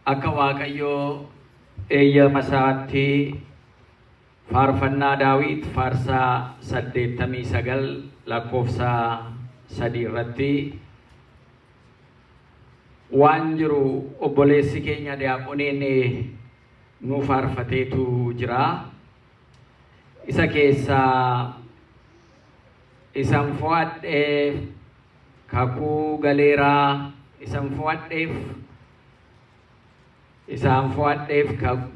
Akka Waaqayyoo eeyyama isaatti faarfannaa Daawit faarsaa 89 lakkoofsa 3 irratti waan jiru obboleessi keenya diyaaqoniin nu faarfateetu jira. Isa keessaa isan fo'adheef kakuu galeeraa isan fo'adheef isaan fo'adheef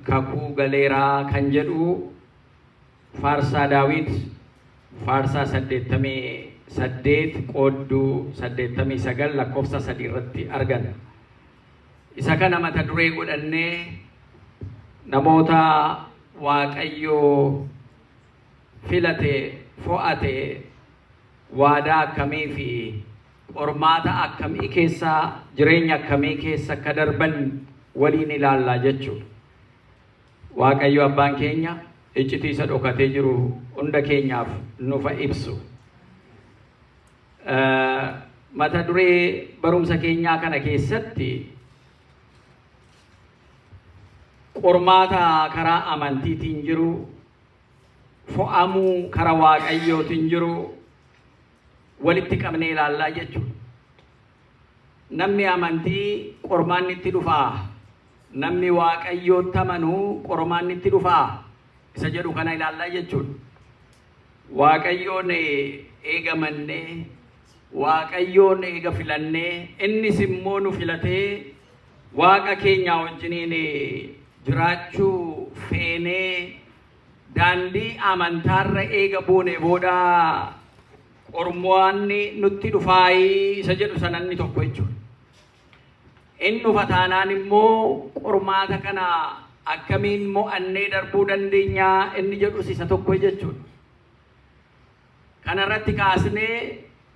kakuu galeeraa kan jedhu faarsaa Daawit faarsaa 88 qoodduu 89 lakkoofsa 3 irratti arganna. Isa kana mata duree godhannee namoota Waaqayyoo filate, fo'ate, waadaa akkamii fi qormaata akkamii keessa, jireenya akkamii keessa akka darban waliin ilaallaa jechuudha. Waaqayyo abbaan keenya iccitii isa dhokatee jiru hunda keenyaaf nufa ibsu. Mata duree barumsa keenyaa kana keessatti qormaata karaa amantiitiin jiru, fo'amuu karaa Waaqayyootiin jiru walitti qabnee ilaallaa jechuudha. Namni amantii qormaanni itti dhufaa, namni Waaqayyootti amanu qormaanni itti dhufaa isa jedhu kana ilaallaa jechuudha. Waaqayyoon eega mannee, Waaqayyoon eega filannee, innis immoo nu filatee Waaqa keenyaa wajjiniin jiraachuu feenee daandii amantaarra eega buune booda qormaanni nutti dhufaayii isa jedhu sananni tokko jechuudha. Inni dhufa taanaan immoo qormaata kana akkamiin mo'annee darbuu dandeenya inni jedhus isa tokko jechuudha. Kana irratti kaasnee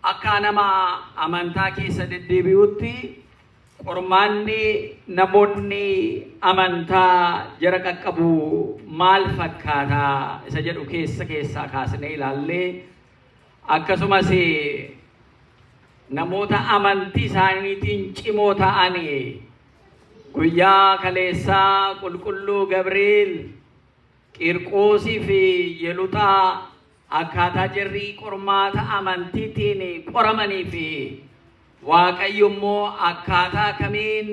akka nama amantaa keessa deddeebi'utti qormaanni namoonni amantaa jara qaqqabu maal fakkaata isa jedhu keessa keessaa kaasnee ilaallee, akkasumas namoota amantii isaaniitiin cimoo ta'an guyyaa kaleessaa Qulqulluu Gabriel, Qiirqoosii fi Yeluxaa akkaataa jarri qormaata amantiitiin qoramanii fi Waaqayyo immoo akkaataa kamiin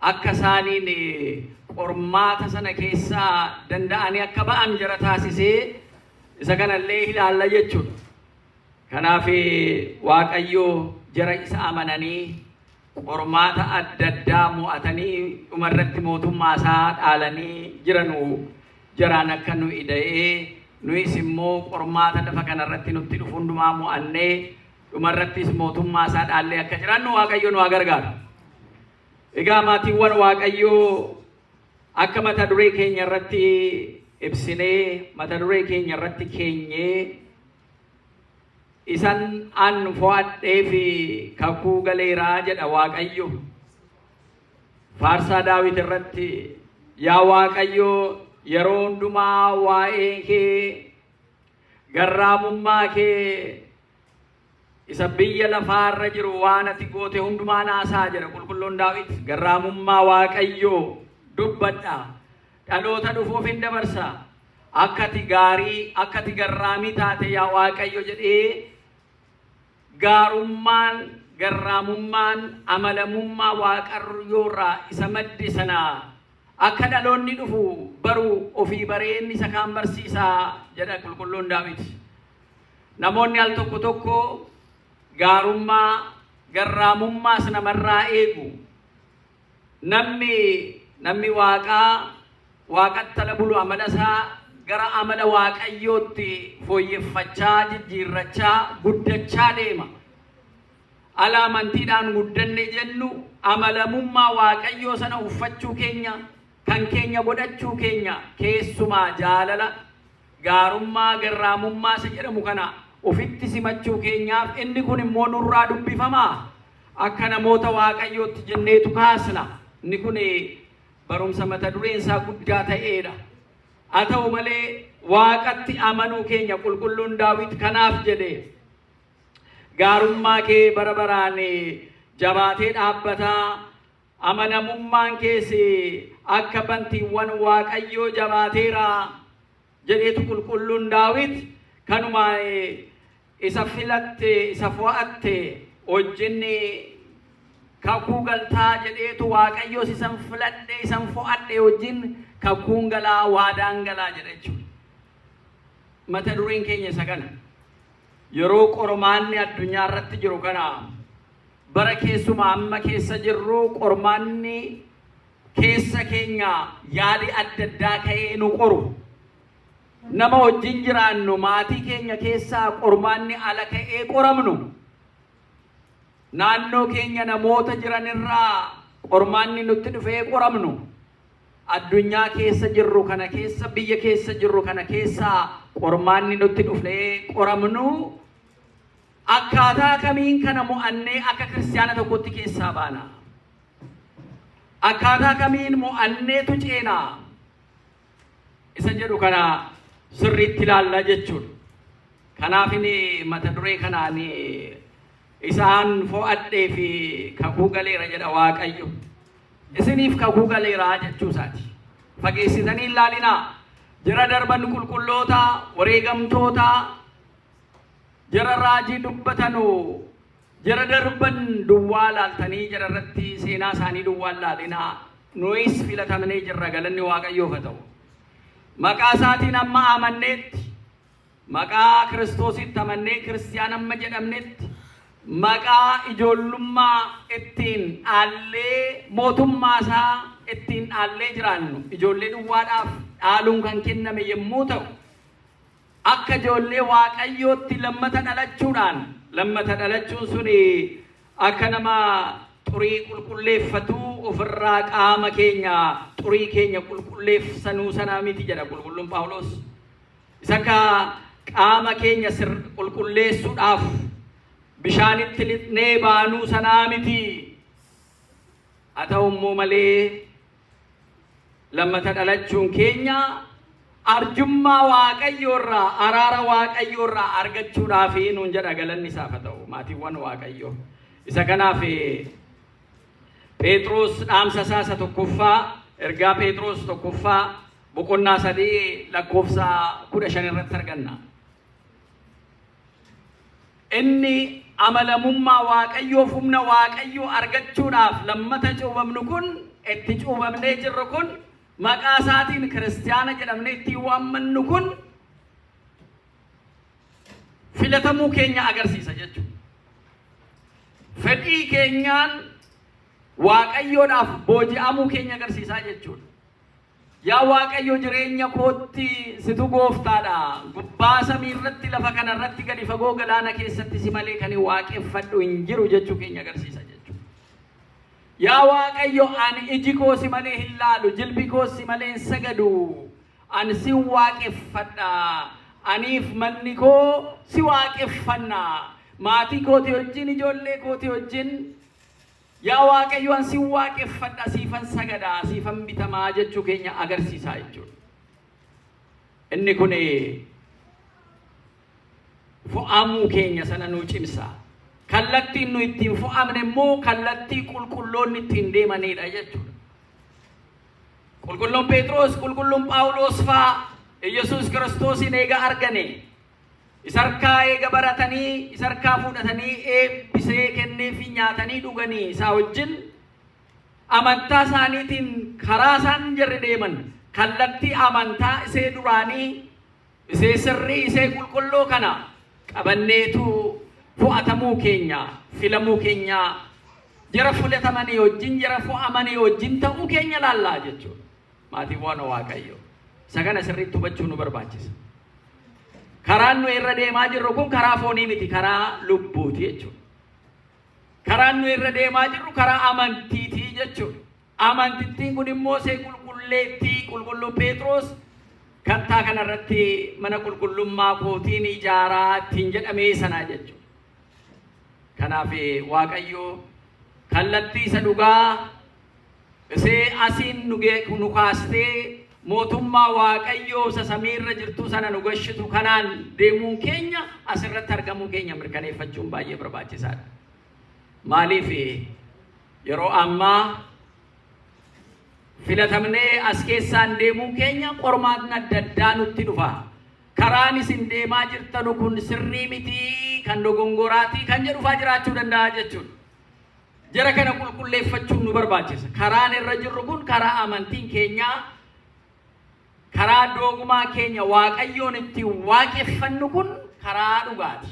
akka isaaniin qormaata sana keessaa danda'anii akka ba'an jara taasisee isa kanallee ilaalla jechuudha. Kanaaf Waaqayyo jara isa amananii qormaata adda addaa mo'atanii dhumarratti mootummaa isaa dhaalanii jiranu jaraan akka nu ida'ee, nuyis immoo qormaata lafa kanarratti nutti dhufu hundumaa mo'annee dhumarrattis mootummaa isaa dhaallee akka jiraannu Waaqayyo nu haa gargaaru. Egaa maatiiwwan Waaqayyoo, akka mata duree keenya irratti ibsinee, mata duree keenya irratti keenyee, isan an fo'adhee fi kakuu galeeraa jedha Waaqayyo. Faarsaa Daawit irratti, yaa Waaqayyo, yeroo hundumaa waa'ee kee, garraamummaa kee isa biyya lafaarra jiru, waan ati goote hundumaa naasaa jedha Qulqulluun Daawit. Garraamummaa Waaqayyoo dubbadha. Dhaloota dhufuuf hin dabarsa. Akka ati gaarii, akka ati garraamii taate yaa Waaqayyo jedhee, gaarummaan, garraamummaan, amalamummaa Waaqayyoorraa isa madde sana akka dhaloonni dhufu baru ofii bareen isa kaan barsiisaa jedha Qulqulluun Daawit. Namoonni al tokko tokko gaarummaa, garraamummaas namarraa eegu. Namni Waaqaa Waaqatti ala bulu amala isaa gara amala Waaqayyootti fooyyeffachaa, jijjiirrachaa, guddachaa deema. Ala amantiidhaan guddanne jennu amalamummaa Waaqayyoo sana uffachuu keenya, kan keenya godhachuu keenya, keessumaa jaalala, gaarummaa, garraamummaa isa jedhamu kana ofitti simachuu keenyaaf inni kun immoo nurraa dubbifamaa akka namoota Waaqayyootti jenneetu kaasna. Inni kun barumsa mata dureen isaa guddaa ta'eedha. Haa ta'u malee Waaqatti amanuu keenya Qulqulluun Daawit kanaaf jedhe, gaarummaa kee bara baraan jabaatee dhaabbataa. Amanamummaan kees akka bantiiwwan Waaqayyoo jabaateera jedheetu qulqulluun Daawit kanuma isa filatte isa fo'atte wajjin kakuu galtaa jedheetu Waaqayyoos isan filadhe isan fo'adhe wajjin kakuun galaa waadaan galaa jedha jechuudha. Mata dureen keenya isa kana. Yeroo qormaanni addunyaa irratti jiru kana bara keessumaa amma keessa jirru qormaanni keessa keenya yaadi adda addaa ka'ee nu qoru. Nama wajjin jiraannu maatii keenya keessaa qormaanni ala ka'ee qoramnu. Naannoo keenya namoota jiran irraa qormaanni nutti dhufee qoramnu. Addunyaa keessa jirru kana keessa biyya keessa jirru kana keessa qormaanni nutti dhufee qoramnu akkaataa kamiin kana mo'annee akka kiristiyaana tokkotti keessaa baana? Akkaataa kamiin mo'anneetu ceenaa? Isa jedhu kana sirriitti ilaalla jechuudha. Kanaaf inni mata duree kanaan isaan fo'adhee fi kakuu galeera jedha Waaqayyo. Isiniif kakuu galeera jechuu isaati. Fageessitanii hin laalinaa. Jara darban qulqulloota, wareegamtoota, jara raajii dubbatanu, jara darban duwwaa laaltanii jara irratti seenaa isaanii duwwaa laalinaa. Nuyis filatamnee jirra galanni Waaqayyoof haa ta'u. Maqaa isaatiin amma amanneetti, maqaa Kiristoositti amannee kiristiyaana amma jedhamnetti, maqaa ijoollummaa ittiin dhaallee mootummaa isaa ittiin dhaallee jiraannu ijoollee duwwaadhaaf dhaaluun kan kenname yommuu ta'u, akka ijoollee Waaqayyootti lammata dhalachuudhaan, lammata dhalachuun suni akka nama xurii qulqulleeffatu ofirraa qaama keenya xurii keenya qulqulleessanuu sanaa miti jedha qulqulluun Phaawulos. Isa akka qaama keenya qulqulleessuudhaaf bishaanitti lixnee baanuu sanaa miti. Haa ta'u immoo malee lammata dhalachuun keenya arjummaa Waaqayyoo irraa araara Waaqayyoo irraa argachuudhaaf nuun jedha galanni isaaf haa ta'u maatiiwwan Waaqayyoo. Isa kanaaf Phexros dhaamsa isaa isa tokkoffaa ergaa Phexros tokkoffaa boqonnaa 3 lakkoofsa 15 irratti arganna. Inni amalamummaa Waaqayyoof humna Waaqayyoo argachuudhaaf lammata cuubamnu kun itti cuubamnee jirru kun maqaa isaatiin kiristiyaana jedhamnee ittiin waammannu kun filatamuu keenya agarsiisa jechuudha. Fedhii keenyaan Waaqayyoodhaaf booji'amuu keenya agarsiisaa jechuudha. Yaa Waaqayyo jireenya kootti situ gooftaadha. Gubbaa samii irratti lafa kana irratti gadi fagoo galaana keessatti si malee kan waaqeffadhu hin jiru jechuu keenya agarsiisa jechuudha. Yaa Waaqayyo ani iji koo si malee hin laalu, jilbi koo si malee hin sagadu. Ani si waaqeffadha. Aniif manni koo si waaqeffanna. Maatii kootii wajjin, ijoollee kootii wajjin Yaa Waaqayyo an sin waaqeffadha, siifan sagada, siifan bitamaa jechuu keenya agarsiisaa jechuudha. Inni kun fo'amuu keenya sana nuu cimsa. Kallattiin nu ittiin fo'amne immoo kallattii qulqulloonni ittiin deemanidha jechuudha. Qulqulluun Phexros, qulqulluun Phaawulos faa Iyyasuus Kiristoosiin eega argane Isa harkaa eega baratanii, isa harkaa fuudhatanii eebbisee kenneefii nyaatanii dhuganii isaa wajjin amantaa isaaniitiin karaa isaan jarri deeman kallattii amantaa isee duraanii isee sirrii isee qulqulluu kana qabanneetu fo'atamuu keenya filamuu keenya jara filatamanii wajjin jara fo'amanii wajjin ta'uu keenya laallaa jechuudha. Maatiiwwan Waaqayyoo. Isa kana sirriitti hubachuu nu barbaachisa. Karaan nu irra deemaa jirru kun karaa foonii miti, karaa lubbuuti jechuudha. Karaan nu irra deemaa jirru karaa amantiiti jechuudha. Amantittiin kun immoo see qulqulleettii qulqulluu Phexros kattaa kanarratti mana qulqullummaa kootiin ijaaraa ittiin jedhamee sanaa jechuudha. Kanaaf Waaqayyo kallattii isa dhugaa Isee asiin nu kaastee mootummaa Waaqayyoo isa samiirra jirtuu sana nu gashitu kanaan deemuun keenya asirratti argamuu keenya mirkaneeffachuun baay'ee barbaachisaadha. Maaliif yeroo ammaa Filatamnee as keessaan deemuun keenya qormaatni adda addaa nutti dhufa. Karaan isin deemaa jirtanu kun sirrii mitii, kan dogongoraatii kan jedhufaa jiraachuu danda'a jechuudha. Jara kana qulqulleeffachuun nu barbaachisa. Karaan irra jirru kun karaa amantiin keenyaa, karaa doogumaa keenya Waaqayyoon ittiin waaqeffannu kun karaa dhugaati.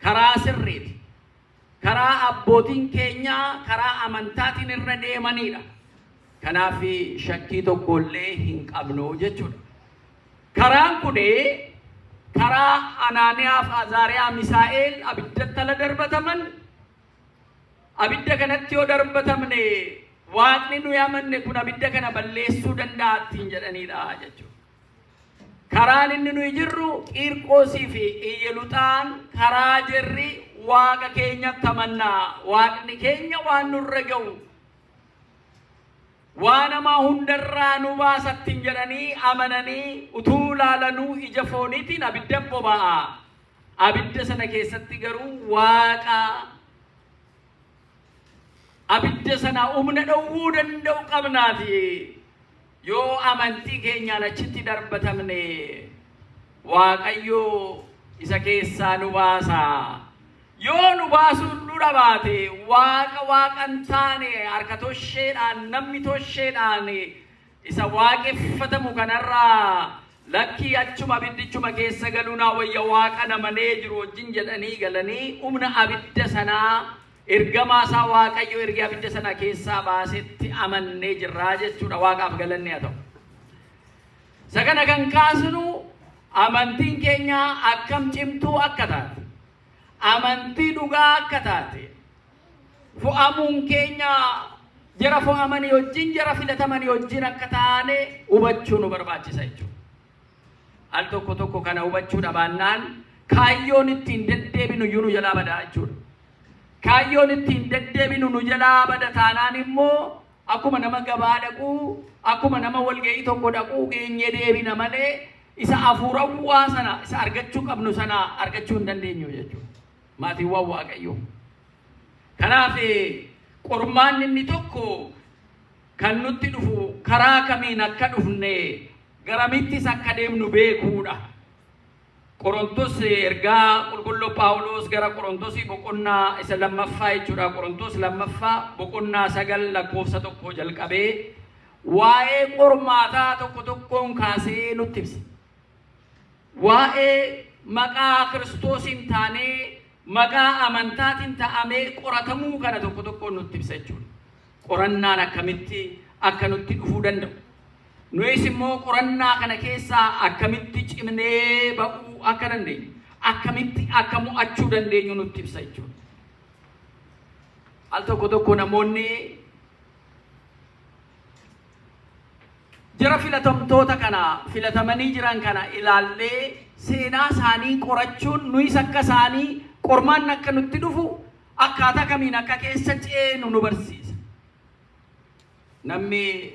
Karaa sirriiti. Karaa abbootiin keenya karaa amantaatiin irra deemanidha. Kanaaf shakkii tokko illee hin qabnu jechuudha. Karaan kun karaa Anaaniyaa fi Azaariyaa Misaa'el abiddatti ala darbataman, abidda kanatti yoo darbatamne Waaqni nuyi amanne kun abidda kana balleessuu danda'a ittiin jedhanidha jechuudha. Karaan inni nuyi jirru Qiirqoosii fi Iyyeluxaan karaa jirri Waaqa keenyatti amannaa, Waaqni keenya waan nurra ga'u waan hamaa hundarraa nu baasa ittiin jedhanii amananii utuu laalanuu ija fooniitiin abidda boba'a. Abidda sana keessatti garuu Waaqa abidda sana humna dhowwuu danda'u qabnaati. Yoo amantii keenyaan achitti darbatamne Waaqayyo isa keessaa nu baasa. Yoo nu baasuu nu dhabaate, Waaqa Waaqa hin taane harka tosheedhaan, namni tosheedhaan isa waaqeffatamu kanarraa lakkii, achuma abiddichuma keessa galuu naa wayya, Waaqa namanee jiru wajjin jedhanii galanii humna abidda sanaa ergamaa isaa Waaqayyo ergee abidda sana keessaa baasetti amannee jirraa jechuudha. Waaqaaf galanni haa ta'u. Isa kana kan kaasnu amantiin keenya akkam cimtuu akka taate, amantii dhugaa akka taate, fo'amuun keenya jara fo'amanii wajjin, jara filatamanii wajjin akka taane hubachuu nu barbaachisa jechuudha. Al tokko tokko kana hubachuu dhabaannaan kaayyoon ittiin deddeebinu iyyuu nu jalaa badaa jechuudha. Kaayyoon ittiin deddeebinu nu jalaa bada taanaan immoo akkuma nama gabaa dhaquu, akkuma nama walga'ii tokko dhaquu geenyee deebina malee isa hafuurawwaa sana, isa argachuu qabnu sana argachuu hin dandeenyu jechuudha. Maatiiwwan Waaqayyoo. Kanaaf qormaanni inni tokko kan nutti dhufu karaa kamiin akka dhufne, garamittis akka deemnu beekuudha. Qorontos, ergaa qulqulluu Phaawulos gara Qorontosii boqonnaa isa lammaffaa jechuudha. Qorontos lammaffaa boqonnaa 9 lakkoofsa 1 jalqabee waa'ee qormaataa tokko tokkoon kaasee nutti ibsa. Waa'ee maqaa Kiristoosiin taanee, maqaa amantaatiin ta'amee qoratamuu kana tokko tokkoon nutti ibsa jechuudha. Qorannaan akkamitti akka nutti dhufuu danda'u. Nuyis immoo qorannaa kana keessaa akkamitti cimnee ba'uu akka dandeenyu, akkamitti akka mo'achuu dandeenyu nutti ibsa jechuudha. Al tokko tokko namoonni jara filatamtoota kana, filatamanii jiran kana ilaallee seenaa isaanii qorachuun nuyis akka isaanii qormaanni akka nutti dhufu akkaataa kamiin akka keessa ceenu nu barsiisa. Namni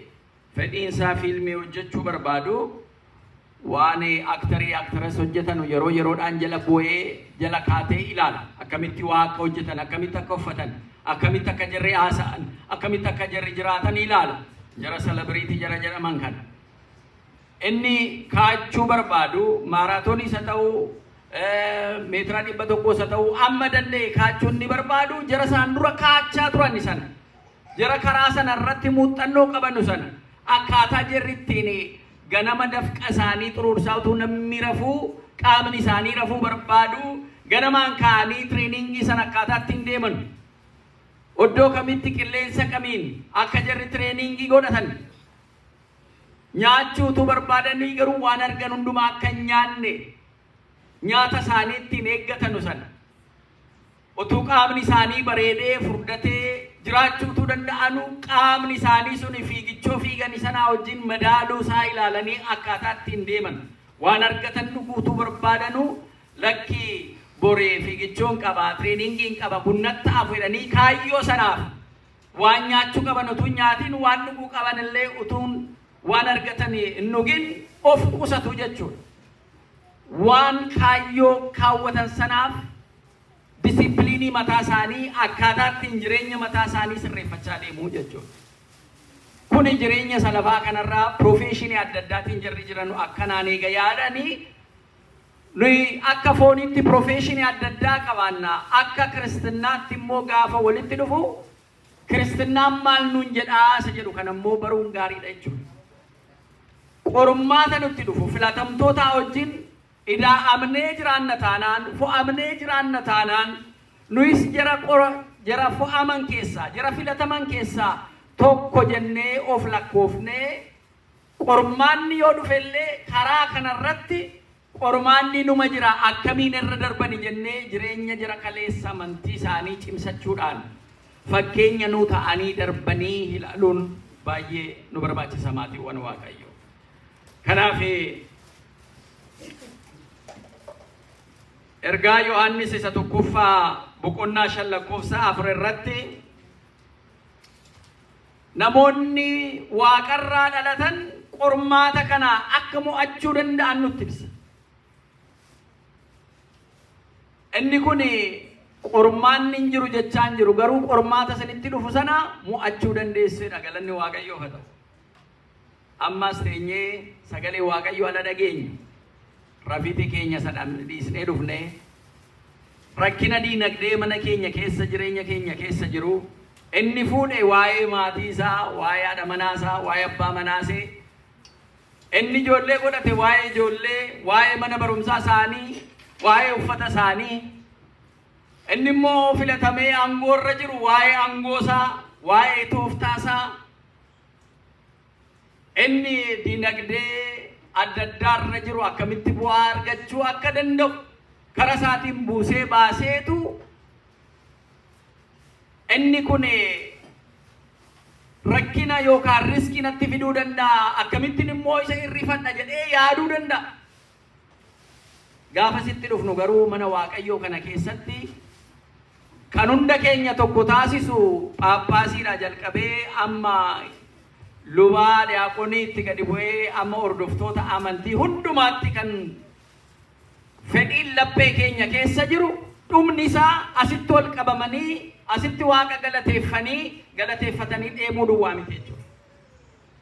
fedhiinsaa fiilmii hojjechuu barbaadu waan aktarii actress hojjetan yeroo yeroodhaan jala bu'ee jala kaatee ilaala. Akkamitti waa akka hojjetan, akkamitti akka uffatan, akkamitti akka jarri haasa'an, akkamitti akka jarri jiraatan ilaala. Jara celebrity jara jedhaman kana. Inni kaachuu barbaadu maaraatoonii isa ta'uu, meetira 100 isa ta'uu, amma danda'e kaachuu inni barbaadu jara isaan dura kaachaa turan sana. Jara karaa sana irratti muuxannoo qabanu sana, akkaataa jarri ittiin ganama dafqa isaanii xuruursaa, utuu namni rafuu, qaamni isaanii rafuu barbaadu ganamaan ka'anii trainingii sana akkaataa ittiin deeman, iddoo kamitti qilleensa kamiin akka jarri trainingii godhatan, nyaachuu utuu barbaadanii garuu waan argan hundumaa akka hin nyaanne nyaata isaanii ittiin eeggatanu sana, utuu qaamni isaanii bareedee furdatee jiraachuu utuu danda'anu qaamni isaanii sun fiigichoo fiigani sanaa wajjin madaaluu isaa ilaalanii akkaataa ittiin deeman, waan argatan dhuguutuu barbaadanuu lakkii, boree fiigichoon qaba, trainingiin qaba, kun natti hafu jedhanii kaayyoo sanaaf waan nyaachuu qaban utuu hin nyaatin, waan dhuguu qaban illee utuu waan argatan hin dhugin of qusatu jechuudha. Waan kaayyoo kaawwatan sanaaf disciplinii mataa isaanii, akkaataa ittiin jireenya mataa isaanii sirreeffachaa deemuu jechuudha. Kuni jireenya isa lafaa kanarraa professionii adda addaatiin jarri jiran akkanaan eega yaadanii, nuyi akka fooniitti professionii adda addaa qabaanna. Akka Kiristinaatti immoo gaafa walitti dhufu Kiristinnaan maal nuun jedhaa isa jedhu kana immoo baruun gaariidha jechuudha. Qormaata nutti dhufu filatamtoota wajjin idaa'amnee jiraanna taanaan, fo'amnee jiraanna taanaan, nuyis jara qora jara fo'aman keessaa, jara filataman keessaa tokko jennee of lakkoofnee, qormaanni yoo dhufellee karaa kanarratti qormaanni numa jira, akkamiin irra darbani jennee jireenya jara kaleessa amantii isaanii cimsachuudhaan fakkeenya nuu ta'anii darbanii ilaaluun baay'ee nu barbaachisa, maatiiwwan Waaqayyo. Kanaaf ergaa Yohaannis isa 1ffaa boqonnaa 5 lakkoofsa 4 irratti namoonni waaqarraa dhalatan qormaata kana akka mo'achuu danda'an nutti ibsa. Inni kun qormaanni hin jiru jechaa hin jiru, garuu qormaata isinitti dhufu sana mo'achuu dandeessuudha. Galanni Waaqayyoof haa ta'u. Ammas teenyee sagalee Waaqayyoo ala dhageenya. Rafiitii keenya sana dhiisnee dhufnee, rakkina diinagdee mana keenya keessa, jireenya keenya keessa jiru, inni fuudhe waa'ee maatii isaa, waa'ee haadha manaa isaa, waa'ee abbaa manaasee, inni ijoollee godhate waa'ee ijoollee, waa'ee mana barumsaa isaanii, waa'ee uffata isaanii, inni immoo filatamee aangoo irra jiru waa'ee aangoo isaa, waa'ee tooftaa isaa, inni dinagdee adda addaa irra jiru akkamitti bu'aa argachuu akka danda'u kara isaatiin buusee baaseetu, inni kun rakkina yookaan riskii natti fiduu danda'a, akkamittiin immoo isa hirrifadha jedhee yaaduu danda'a. Gaafa sitti dhufnu garuu mana Waaqayyoo kana keessatti kan hunda keenya tokko taasisu, phaaphaasiidhaa jalqabee amma lubaa diyaaqoniitti gadi bu'ee amma hordoftoota amantii hundumaatti, kan fedhiin laphee keenya keessa jiru dhumni isaa asitti wal qabamanii asitti Waaqa galateeffatanii deemuu duwwaa miti jechuudha.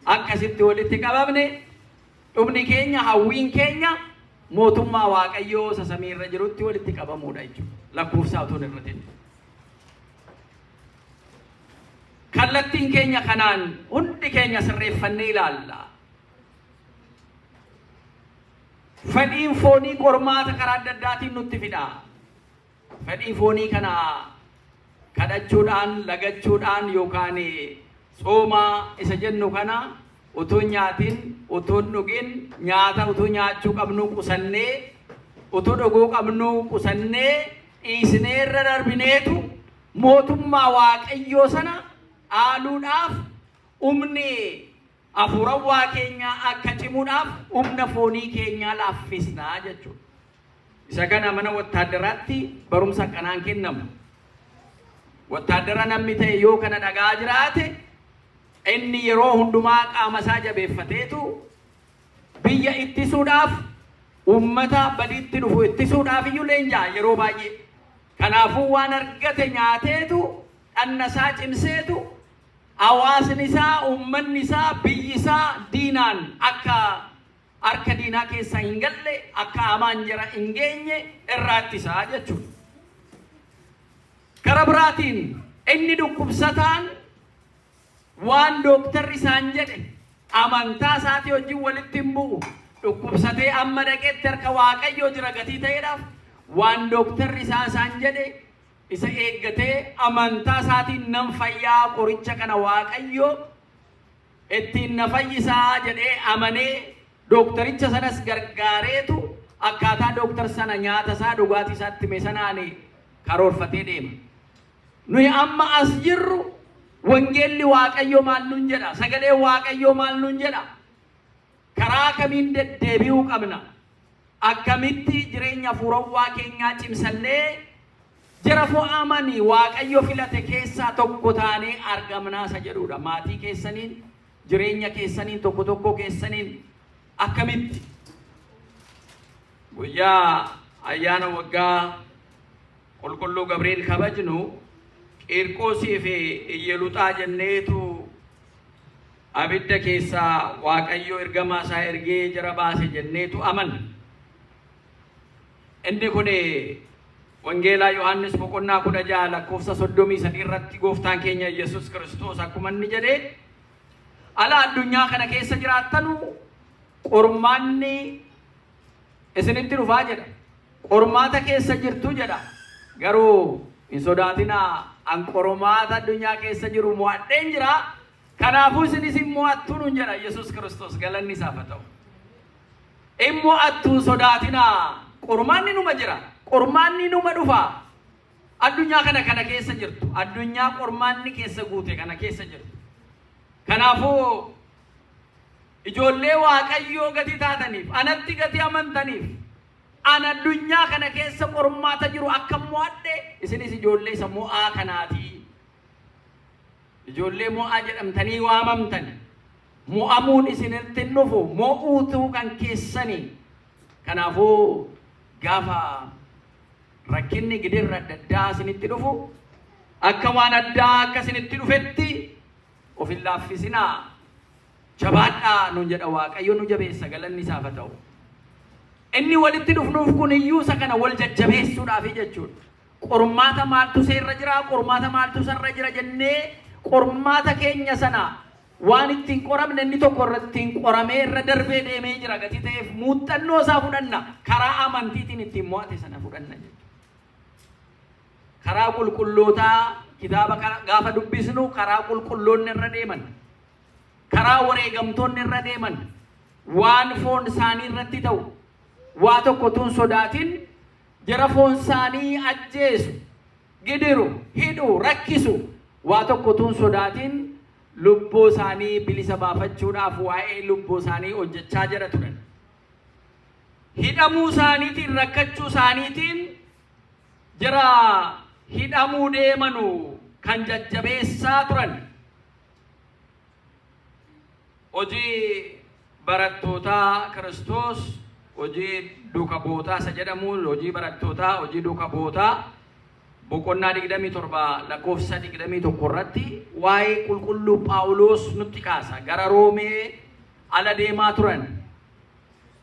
Akkasitti walitti qabamne dhumni keenya, hawwiin keenya mootummaa Waaqayyoo isa samiirra jirutti walitti qabamuudha jechuudha. Lakkoofsa utuu hin hir'atin. Kallattiin keenya kanaan hundi keenya sirreeffannee ilaalla. Fedhiin foonii qormaata karaa adda addaatiin nutti fida. Fedhii foonii kana kadhachuudhaan, lagachuudhaan yookaan tsooma isa jennu kana utuu nyaatin, utuu dhugin, nyaata utuu nyaachuu qabnu qusannee, utuu dhuguu qabnu qusannee dhiisnee irra darbineetu mootummaa Waaqayyoo sana dhaaluudhaaf, humni hafuurawwaa keenyaa akka cimuudhaaf humna foonii keenyaa laaffisnaa jechuudha. Isa kana mana wattaaddaraatti barumsa akkanaan kennamu. Wattaaddara namni ta'e yoo kana dhagaa jiraate, inni yeroo hundumaa qaama isaa jabeeffateetu biyya ittisuudhaaf, uummata badiitti dhufu ittisuudhaaf iyyuu leenja'a yeroo baay'ee. Kanaafuu waan argate nyaateetu dhanna isaa cimseetu hawaasni isaa, uummanni isaa, biyyi isaa diinaan akka harka diinaa keessa hin galle, akka hamaan jara hin geenye irraa ittisaa jechuudha. Kara biraatiin inni dhukkubsataan waan dooktarri isaan jedhe amantaa isaatii wajjin walitti hin bu'u. Dhukkubsatee amma dhaqeetti harka Waaqayyoo jira gatii ta'eedhaaf, waan dooktarri isaa isaan jedhe isa eeggatee amantaa isaatiin nan fayyaa, qoricha kana Waaqayyo ittiin na fayyisaa jedhee amanee dooktaricha sanas gargaareetu akkaataa dooktar sana nyaata isaa, dhugaatii isaatti hime sanaan karoorfatee deema. Nuyi amma as jirru wangeelli Waaqayyoo maal nuun jedha? Sagaleen Waaqayyoo maal nuun jedha? Karaa kamiin deddeebi'uu qabna? Akkamitti jireenya hafuurawwaa keenyaa cimsannee jara fo'amanii Waaqayyo filate keessaa tokko taanee argamnaa isa jedhudha. Maatii keessaniin, jireenya keessaniin, tokko tokko keessaniin akkamitti? Guyyaa ayyaana waggaa Qulqulluu Gabriel kabajnu, Qiirqoosii fi Iyyeluxaa jenneetu Abidda keessaa Waaqayyo ergamaa isaa ergee jara baase jenneetu amanna. Inni kun Wangeelaa Yohaannis boqonnaa 16 lakkoofsa 33 irratti gooftaan keenya Yesus Kiristoos akkuma inni jedhe, ala addunyaa kana keessa jiraattanu qormaanni isinitti dhufaa jedha. Qormaata keessa jirtu jedha. Garuu hin sodaatinaa, an qormaata addunyaa keessa jiru mo'adheen jira. Kanaafuu isinis hin mo'attu nuun jedha Yesus Kiristoos, galanni isaaf haa ta'u. Hin mo'attu, hin sodaatinaa. Qormaanni numa jira. Qormaanni numa dhufa. Addunyaa kana keessa jirtu. Addunyaa qormaanni keessa guute kana keessa jirtu. Kanaafuu ijoollee Waaqayyoo gati taataniif, anatti gati amantaniif, an addunyaa kana keessa qormaata jiru akka mo'adhe isinis ijoollee isa mo'aa kanaatii. Ijoollee mo'aa jedhamtanii waamamtan. Mo'amuun isinitti hin dhufu, mo'uutu kan keessanii. Kanaafuu gaafa rakkinni gidirra adda addaa isinitti dhufu akka waan addaa akka isinitti dhufetti of hin laaffisinaa. Jabaadhaa nuun jedha Waaqayyo, nu jabeessa, galanni isaaf haa ta'u. Inni walitti dhufnuuf kun iyyuu isa kana wal jajjabeessuudhaafi jechuudha. Qormaata maaltu seerra jira, qormaata maaltu sarra jira jennee qormaata keenya sana waan ittiin qoramne inni tokko irra ittiin qoramee irra darbee deemee jira gatii ta'eef muuxannoo isaa fudhanna, karaa amantiitiin ittiin mo'ate sana fudhanna jechuudha. Karaa qulqullootaa kitaaba gaafa dubbisnu, karaa qulqulloonni irra deeman, karaa wareegamtoonni irra deeman, waan foon isaanii irratti ta'u waa tokko tun sodaatin jara foon isaanii ajjeesu, gidiru, hidhu, rakkisu waa tokko tun sodaatin lubbuu isaanii bilisa baafachuudhaaf waa'ee lubbuu isaanii hojjechaa jira turan. Hidhamuu isaaniitiin, rakkachuu isaaniitiin jara hidhamuu deemanu kan jajjabeessaa turan. Hojii barattootaa Kiristoos, hojii duuka bu'ootaa isa jedhamu, hojii barattootaa, hojii duuka bu'ootaa boqonnaa 27 lakkoofsa 21 irratti waa'ee qulqulluu Phaawulos nutti kaasa. Gara Roomee ala deemaa turan.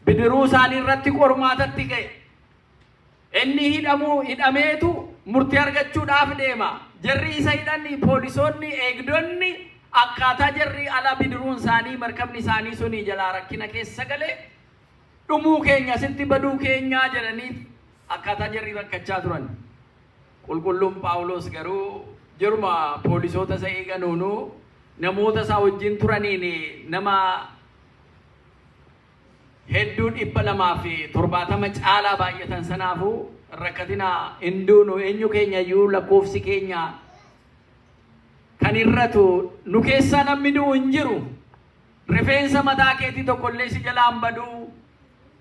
Bidiruu isaanii irratti qormaatatti ga'e. Inni hidhamuu hidhameetu murtii argachuudhaaf deema. Jarri isa hidhan, poolisoonni, eegdonni, akkaataa jarri ala bidiruun isaanii, markabni isaanii suni jalaa rakkina keessa gale, dhumuu keenya, asitti baduu keenyaa jedhanii akkaataa jarri rakkachaa turan. Qulqulluun Phaawulos garuu jiruma poolisoota isa eeganuunu namoota isaa wajjin turaniin, nama hedduu 270 caalaa baay'atan sanaafuu, rakkatinaa, hin duunu, eenyu keenya iyyuu lakkoofsi keenya kan irratu nu keessaa namni du'u hin jiru. Rifeensa mataa keetii tokkollee si jalaan baduu,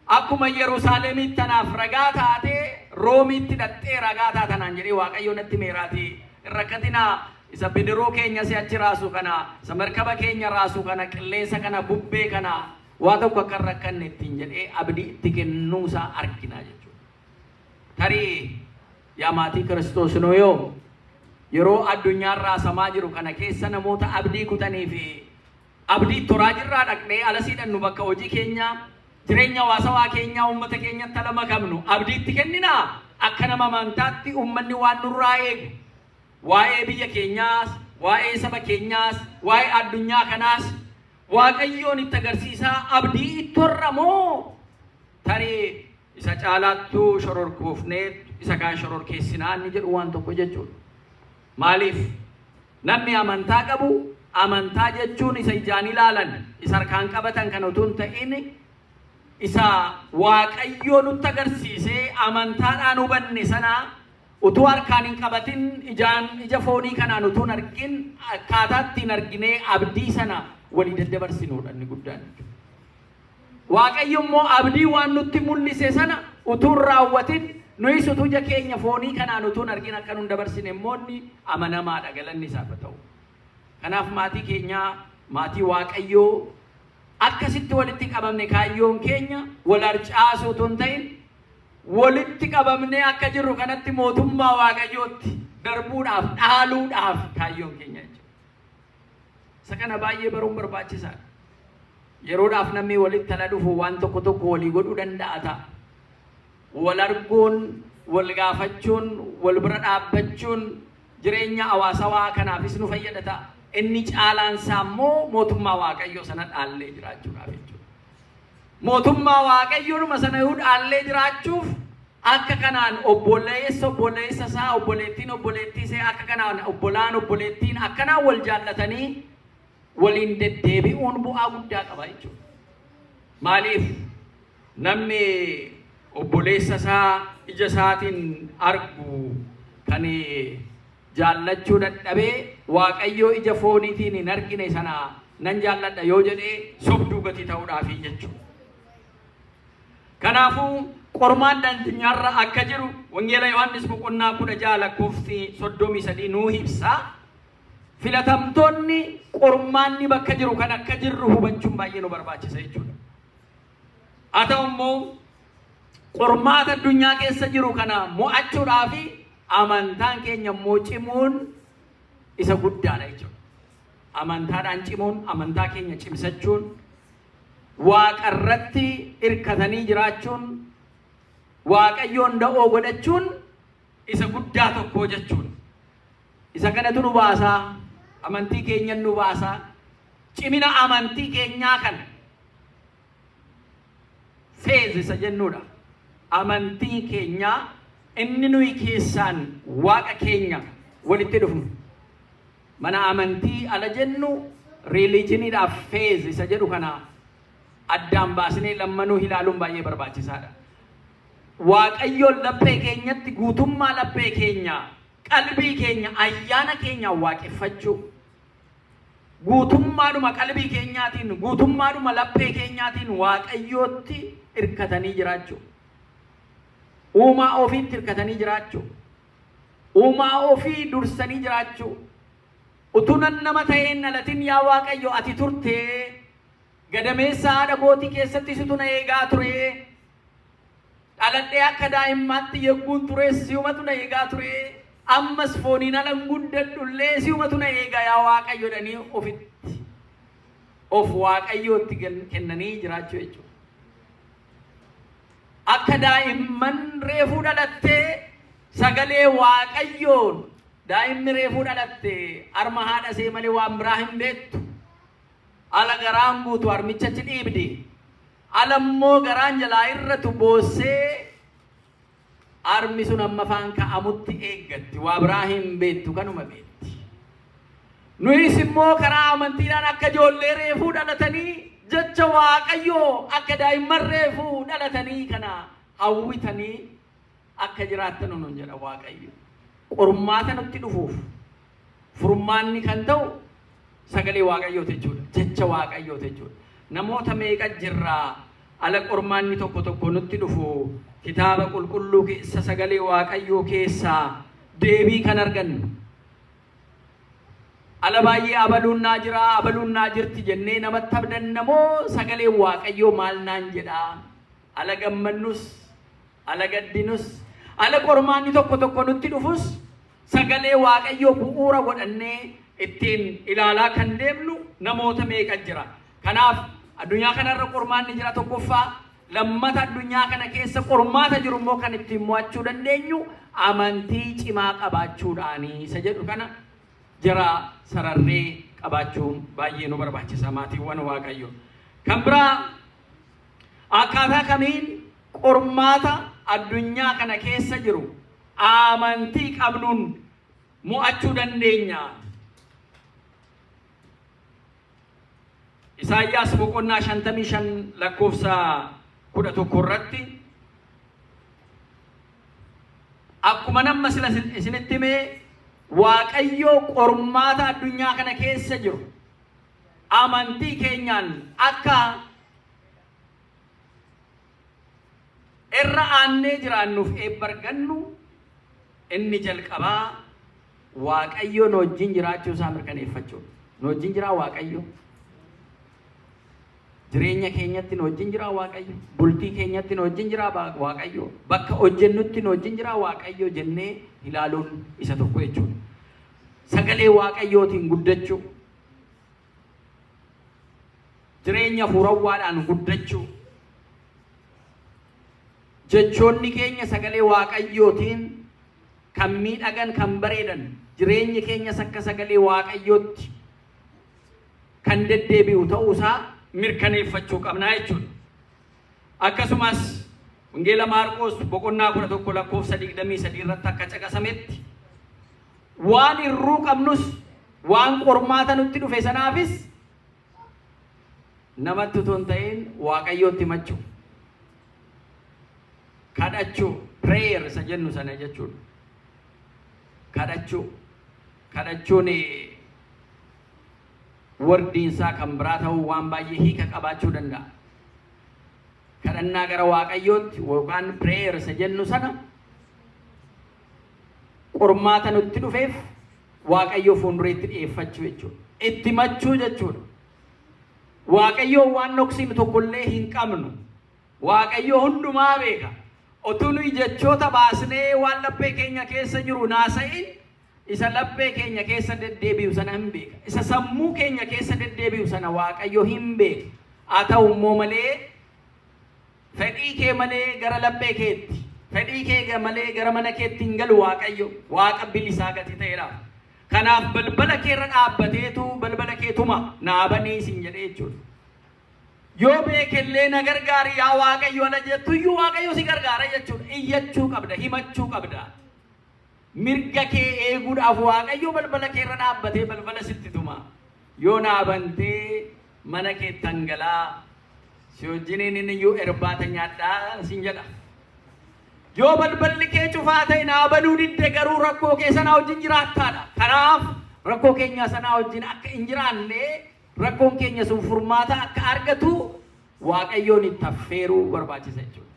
akkuma Yerusaalemitti tanaaf ragaa taatee Roomiitti dhaqxee ragaa taatanaan jedhee Waaqayyo natti meeraatii, hin rakkatinaa, isa bidiruu keenya si achi raasu kana, isa markaba keenya raasu kana, qilleensa kana, bubbee kana waa tokko akka hin rakkanne ittiin jedhee abdii itti kennuusaa argina jechuudha. Tarii yaa maatii Kiristoos, nu yoo yeroo addunyaan raasamaa jiru kana keessa namoota abdii kutanii fi abdii toraa jirraa dhaqnee alasii dhannu, bakka hojii keenyaa, jireenya hawaasawaa keenyaa, uummata keenyatti ala makamnu abdiitti kenninaa? Akka nama amantaatti uummanni waan nurraa eegu, waa'ee biyya keenyaas, waa'ee saba keenyaas, waa'ee addunyaa kanaas Waaqayyoon itti agarsiisaa abdii itti horra moo tarii isa caalaattuu shororkoofnee isa kaan shororkeessinaa inni jedhu waan tokko jechuudha. Maaliif namni amantaa qabu, amantaa jechuun isa ijaan ilaalan, isa harkaan qabatan kan utuu hin ta'in, isa Waaqayyoo nutti agarsiisee amantaadhaan hubanne sana utuu harkaan hin qabatin, ijaan ija foonii kanaan utuu hin argin, akkaataa ittiin arginee abdii sana walii daddabarsinuudha inni guddaan jechuudha. Waaqayyo immoo abdii waan nutti mul'ise sana utuu hin raawwatin, nuyis utuu ija keenya foonii kanaan utuu hin argin akka nun dabarsine immoo inni amanamaadha, galanni isaaf haa ta'u. Kanaaf maatii keenyaa, maatii Waaqayyoo, akkasitti walitti qabamne kaayyoon keenya wal harcaasuu utuu hin ta'in, walitti qabamnee akka jirru kanatti mootummaa Waaqayyootti darbuudhaaf, dhaaluudhaaf kaayyoon keenya jechuudha. Isa kana baay'ee baruun barbaachisaadha. Yeroodhaaf namni walitti ala dhufu waan tokko tokko walii godhuu danda'a ta'a. Wal arguun, wal gaafachuun, wal bira dhaabbachuun jireenya hawaasawaa kanaafis nu fayyada ta'a. Inni caalaan isaa immoo mootummaa Waaqayyoo sana dhaallee jiraachuudhaaf jechuudha. Mootummaa Waaqayyoodhuma sana yoo dhaallee jiraachuuf akka kanaan obboleessa obboleessa isaa, obboleettiin obboleettii ishee akka kanaan obbolaan obboleettiin akkanaan wal jaallatanii waliin deddeebi'uun bu'aa guddaa qaba jechuudha. Maaliif namni obboleessa isaa ija isaatiin argu kan jaallachuu dadhabee Waaqayyoo ija fooniitiin hin argine sana nan jaalladha yoo jedhee sobduu gatii ta'uudhaafi jechuudha. Kanaafuu qormaan addunyaarra akka jiru Wangeela Yohaannis boqonnaa 16 lakkoofsi 33 nuu ibsa. Filatamtoonni qormaanni bakka jiru kan akka jirru hubachuun baay'ee nu barbaachisa jechuudha. Haa ta'u immoo qormaata addunyaa keessa jiru kana mo'achuudhaaf amantaan keenya immoo cimuun isa guddaadha jechuudha. Amantaadhaan cimuun, amantaa keenya cimsachuun, Waaqa irratti hirkatanii jiraachuun, Waaqayyoon da'oo godhachuun isa guddaa tokko jechuudha. Isa kanatu nu baasaa, amantii keenyan nu baasaa, cimina amantii keenyaa kana faith isa jennuudha. Amantii keenyaa inni nuyi keessaan Waaqa keenya walitti dhufnu. Mana amantii ala jennu religioniidhaaf faith isa jedhu kana addaan baasnee lammanuu ilaaluun baay'ee barbaachisaadha. Waaqayyoon laphee keenyatti guutummaa laphee keenya, qalbii keenya, ayyaana keenya waaqeffachuu. Guutummaadhuma qalbii keenyaatiin, guutummaadhuma laphee keenyaatiin Waaqayyootti hirkatanii jiraachuu. Uumaa ofiitti hirkatanii jiraachuu. Uumaa ofii dursanii jiraachuu. Utuu nan nama ta'ee hin dhalatin yaa Waaqayyo ati turtee, gadameessa haadha kootii keessatti situ na eegaa ture. Dhaladhee akka daa'immaatti yegguun tures si'umatu na eegaa ture. Ammas fooniin alan guddadhullee si'umatu na eega yaa Waaqayyo jedhanii ofitti of Waaqayyootti kennanii jiraachuu jechuudha. Akka daa'imman reefuu dhalattee sagalee Waaqayyoon, daa'imni reefuu dhalatte harma haadha ishee malee waan biraa hin beektu. Ala garaan guutu harmicha achi dhiibdi. Ala immoo garaan jalaa irratu boossee harmi sun amma afaan ka'amutti eeggatti. Waa biraa hin beektu, kanuma beekti. Nuyis immoo karaa amantiidhaan akka ijoollee reefuu dhalatanii jecha Waaqayyoo akka daa'imman reefuu dhalatanii kana hawwitanii akka jiraattan nuun jedha Waaqayyo. Qormaata nutti dhufuuf furmaanni kan ta'u sagalee Waaqayyooti jechuudha. Jecha Waaqayyooti jechuudha. Namoota meeqa jirraa ala qormaanni tokko tokko nutti dhufu kitaaba qulqulluu keessa sagalee Waaqayyoo keessaa deebii kan argannu. Ala baay'ee abaluun naa jira, abaluun naa jirti jennee namatti abdanna moo sagaleen Waaqayyoo maal naan jedhaa? Ala gammannus, ala gaddinus, ala qormaanni tokko tokko nutti dhufus sagalee Waaqayyoo bu'uura godhannee ittiin ilaalaa kan deemnu namoota meeqa jira? Kanaaf addunyaa kanarra qormaanni jira tokkoffaa, lammata addunyaa kana keessa qormaata jiru immoo kan ittiin mo'achuu dandeenyu amantii cimaa qabaachuudhaani isa jedhu kana jara sararree qabaachuun baay'ee nu barbaachisa maatiiwwan Waaqayyo. Kan biraa akkaataa kamiin qormaata addunyaa kana keessa jiru amantii qabnuun mo'achuu dandeenya? Isaayyaas boqonnaa 55 lakkoofsa 11 irratti akkuma nama sila isinitti himee Waaqayyo qormaata addunyaa kana keessa jiru amantii keenyaan akka irra aannee jiraannuuf eebba argannu inni jalqabaa Waaqayyo nu wajjin jiraachuu isaa mirkaneeffachuudha. Nu wajjin jiraa Waaqayyo? Jireenya keenyatti nu wajjin jiraa Waaqayyo? Bultii keenyatti nu wajjin jiraa Waaqayyo? Bakka hojjennutti nu wajjin jiraa Waaqayyo jennee ilaaluun isa tokko jechuudha. Sagalee Waaqayyootiin guddachuu. Jireenya hafuurawwaadhaan guddachuu. Jechoonni keenya sagalee Waaqayyootiin kan miidhagan, kan bareedan, jireenyi keenyas akka sagalee Waaqayyootti kan deddeebi'u ta'uusaa mirkaneeffachuu qabnaa jechuudha. Akkasumas Wangeela Maarqoos boqonnaa 11 lakkoofsa 23 irratti akka caqasametti waan irruu qabnus waan qormaata nutti dhufe sanaafis namatti utuu hin ta'in Waaqayyootti himachuu. Kadhachuu, prayer isa jennu sana jechuudha. Kadhachuu. Kadhachuun wordiin isaa kan biraa ta'uu waan baay'ee hiika qabaachuu danda'a. Kadhannaa gara Waaqayyootti yookaan prayer isa jennu sana qormaata nutti dhufeef Waaqayyoo fuuldureetti dhiyeeffachuu jechuudha. Itti himachuu jechuudha. Waaqayyoo waan dhoksinu tokkollee hin qabnu. Waaqayyo hundumaa beeka. Otuu nuyi jechoota baasnee waan laphee keenya keessa jiru naasa'in isa laphee keenya keessa deddeebi'u sana hin beeka. Isa sammuu keenya keessa deddeebi'u sana Waaqayyo hin beeka. Haa ta'u immoo malee fedhii kee malee gara laphee keetti, fedhii kee malee gara mana keetti hin galu Waaqayyo. Waaqa bilisaa gati ta'eedhaaf. Kanaaf balbala keerra dhaabbateetu balbala kee tuma naa banii sin jedhee jechuudha. Yoo beekellee na gargaari yaa Waaqayyo ala jettuyyuu Waaqayyo si gargaara jechuudha. Iyyachuu qabda, himachuu qabda. Mirga kee eeguudhaaf Waaqayyo balbala keerra dhaabbatee balbala sitti tuma. Yoo naa bantee mana keettan galaa si wajjiniin inni iyyuu irbaata nyaadhaa sin jedha. Yoo balballi kee cufaa ta'e naa banuu didde garuu rakkoo kee sanaa wajjin jiraattaadha. Kanaaf rakkoo keenyaa sanaa wajjin akka hin jiraanne rakkoon keenya sun furmaata akka argatu Waaqayyoon itti affeeruu barbaachisa jechuudha.